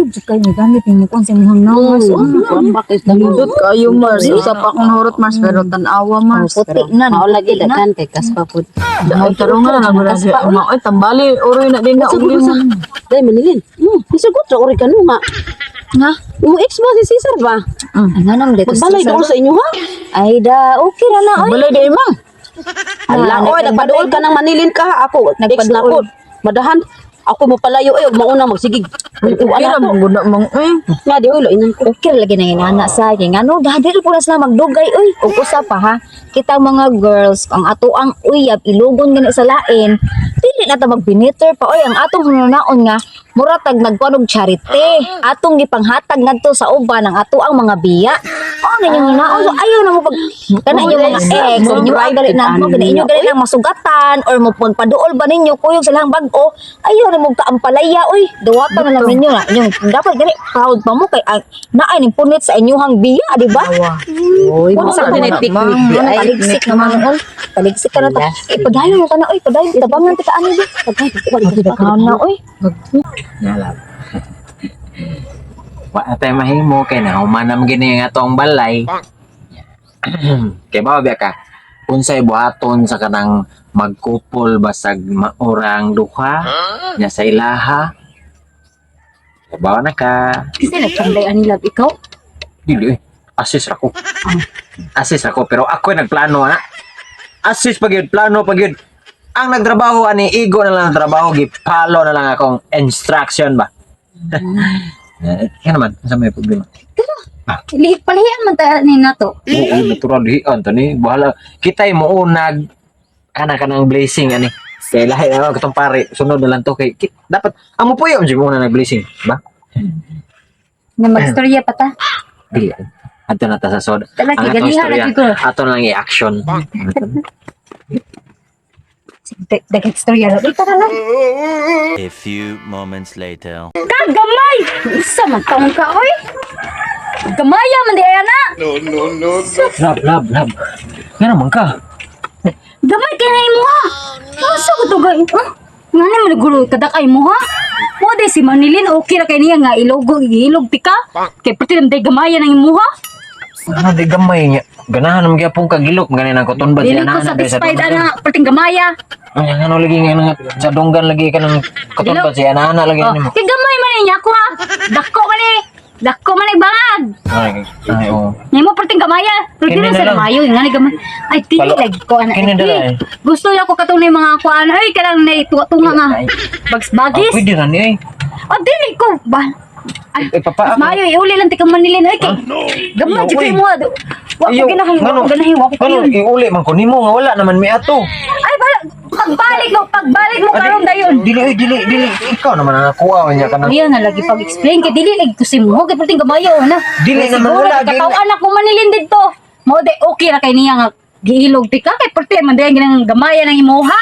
Nindot jud kayo ni gamit ni mo sa imong nawas. Bakit lang Nindot kayo, Mars. Usa pa akong hurot, Mars, pero tan-awa, Mars. Puti na. Mao lagi daghan kay kaspa pud. Ay, tarong nga na lang siya. Oy, tambali, uroy na din na uli mo. Dai Manilin. Isugot ra ori kanu nga. Nga? Imo ex ba si Cesar ba? Ay, nga naman dito. Magbalay dool sa inyo ha? Ay da, okay ra na oy. Balay di ma. Ala, oy, nagpaduol ka ng Manilin ka ha. Ako, ex na ko. Nagpaduol. Madahan. Ako mo palayo eh, ug mauna magsigig. Okay Wala ra man gud na mang eh. nga di ulo inan ko. Okay ra lagi na inana sa kay ngano dahil po na sila magdugay oy. Ug usa pa ha, kita mga girls ang ato ang uyab ilugon gani sa lain. Dili na ta magbiniter pa oy ang atong hunaon nga mura tag nagkuan og charity. Atong gipanghatag ngadto sa uban ang ato ang mga biya. Oh, na inyong hunaon so ayaw na mo pag kana inyong mga ex inyo ang gali na mo kani inyo gali lang masugatan or mo pagpaduol ba ninyo kuyog sa lang bag-o, ayaw na mo kaampalaya oy. Duwata na lang ninyo na inyong dapat gani proud pa mo kay ang naay ning punit sa inyuhang biya, di ba? Oy, Wala mo sa sa din picnic. picnic. Ay, Taligsik naman ol. Taligsik ka na ta. Eh, padayon mo ka na oy, padayon tabangan ti ka ani di. Padayon na oy. Nalab. Wa na tayo mahimo kay nahuman naman gini nga atong balay. Kay ba biya ka? Unsay buhaton sa kanang magkupol basag maurang duha nya sa ilaha. Bawa na ka. Kasi nagpanday ani love ikaw. Dili eh. Assist ra ko. Assist ra ko pero ako nagplano ana. Assist pag yun, plano pag yun. Ang nagtrabaho ani igo na lang ang trabaho gipalo na lang akong instruction ba. Eh, kaya naman, sa may problema. Liit palahian man ta ni nato. Oo, natural hian to ni. Bahala. Kita'y muunag ana ka ng blessing ani. Kay lahi na ako katong pare, sunod na lang to kay dapat amo po yung muna nag blessing, ba? Nga magstorya pa ta. Dili. Adto na ta sa sod. Talagi Ang atong ganiha istorya, lagi ko. ato na lang i-action. Daghang istorya ra. Uy, tara lang. A few moments later. Kagamay! Isa man taon ka oy. Gamaya man di ay ana. Lab, lab, lab. Nga naman ka. Gamay kay na imo ha. Asa ko to gay? Ha? Nga naman gulo kadakay mo ha. Mo day si Manilin okay ra kay niya nga ilogo ilog pika. Kay perti nam day gamaya nang imo ha. Ano di gamay niya? Ganahan naman gyapon ka gilok gani nang kutunbad Dili ko satisfied ana perting gamaya. Ay, ano lagi nga nga sa donggan lagi ka ng kutunbad si ana lagi Oh, nimo. kay gamay man niya ako ha. Dako man ni. Dako man ni bangag. Ay, ay oh. Nimo perting gamaya. Pero Kini dili na sa lang. mayo nga ni gamay. Ay dili lagi ko ana. Kini Ay, na lang eh. Gusto niya ko katong na mga kuan. Ay kanang nay tunga nga. Ay. Bags Ah, bagis. pwede ra ni ay. Oh, dili ko ba. Ay, Eh, papa, mas maayo iuli lang ti kang Manilin ay kay. Gamay jud kay mo. Wa ko Ayaw, ginahin, wa ko ngano- ganahin, wa ko Ano, kayon. iuli man ko nimo nga wala naman mi ato. Ay bala, pagbalik mo karon dayon. Dili oy, dili, dili. Ikaw naman ang nakuha niya kanang. Kuya na lagi pag-explain kay dili lagi ko si mo kay perting gamayo na. Dili Kay naman, siguro wala, Kataw-an ako Manilin didto. Mo de okay ra kay niya nga giilog ti ka kay perti man dayon ginang gamaya ng imuha.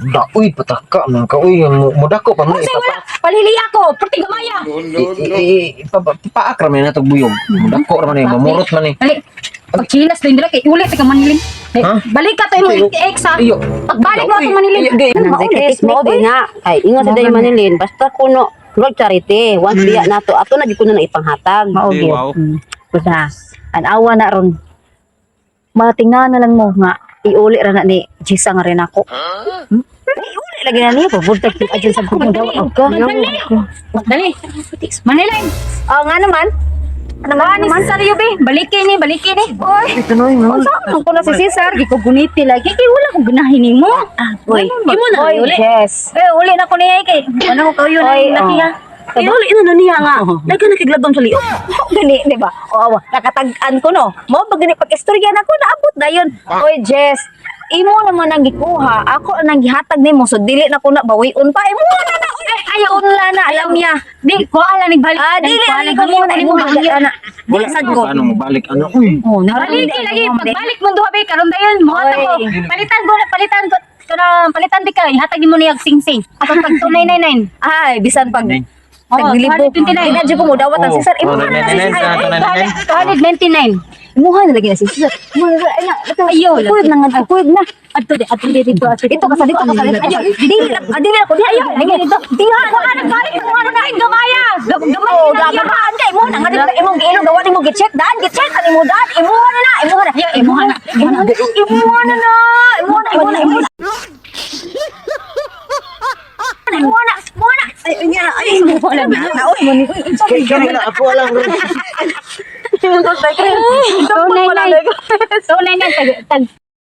Da, uy, pataka man ka uy, mudako pa mo Unsay wala palili ako perti gamaya. Ipapaak ra man na tog buyog. Mudako ra man eh, mamurot man eh. Dali. Pagchilas din dira kay uli ti ka Manilin. Dali, Ha? balik ka to imong ex ha. Iyo. Pagbalik mo Uy, ato Manilin. iyo, di. Anang Mao, Chris, mo di na. Ay, ingon sa day Manilin, basta kuno Lord charity, once biya nato, ato na jud kuno na ipanghatag. Mao gyud. Basta an-awa na ron. Matinga na lang mo nga iuli ra na ni Jisa nga rin ako. Iuli lagi na niya pabuntag yung adyan sa grupo daw ka. Dali. Dali. Manilin. Oh, nga naman. Ano man Ani naman? Cesar be, balikin ni, balikin ni. Oy, unsa man ko na si Cesar? Di ko guniti lagi kay wala ko ganahin nimo. Oy, Imo na Oy, uli. Jess. Eh uli na ko niya kay ano ko kayo na Oy, laki oh. ha. Iuli na na niya nga. Daghan nakiglagam sa liok. Mao gani, di ba? Oo, nakatag-an ko no. Mao ba gani pag istorya na ko naabot dayon. Oy, Jess, imo naman ang gikuha, ako ang gihatag nimo so dili na ko na bawion pa. Imo na na oy. Ayaw na na alam niya. Di ko ala ning balik. Ah, dili Kuha ali ko mo na imo ana. Wala Sad ko. ano mo balik ano uy. Oh, Balikin lagi pagbalik mo duha be karon dayon mo Oy. ko. Palitan ko kanang palitan di ka ihatag nimo niya og sing-sing. Atong tag 2999. Ay, bisan pag Nine. Oo, taglilibo. 229. Di na jud ko mo dawat ang Oh, Cesar. Imo oh, na na 999, si Cesar. 999. 299. Imuha na lagi na sis. Imuha na ay na. Ayaw, Ayaw, kuyog na nga, kuyog na. Adto di, adto di dito, adto Dito ka sa dito ka sa dito. Ayaw, dili na, ah, dili ako, dili ayaw. Dito. Diha, Kuha na galit, kuha na kain gamaya. Gamay Oh, na niya. gagamaan kay mo na nga dito imong giilong gawa nimo gi-check daan, gi-check ani mo daan, imuha na na, imuha na. Imuha na. Imuha na, imuha na na, imuha na, imuha na, imuha na. Imuha na, imuha na. Ay, unya na, ay, Wala na. Kay kani na ako lang. So, nay, nay. So, nay, nay, tag, tag,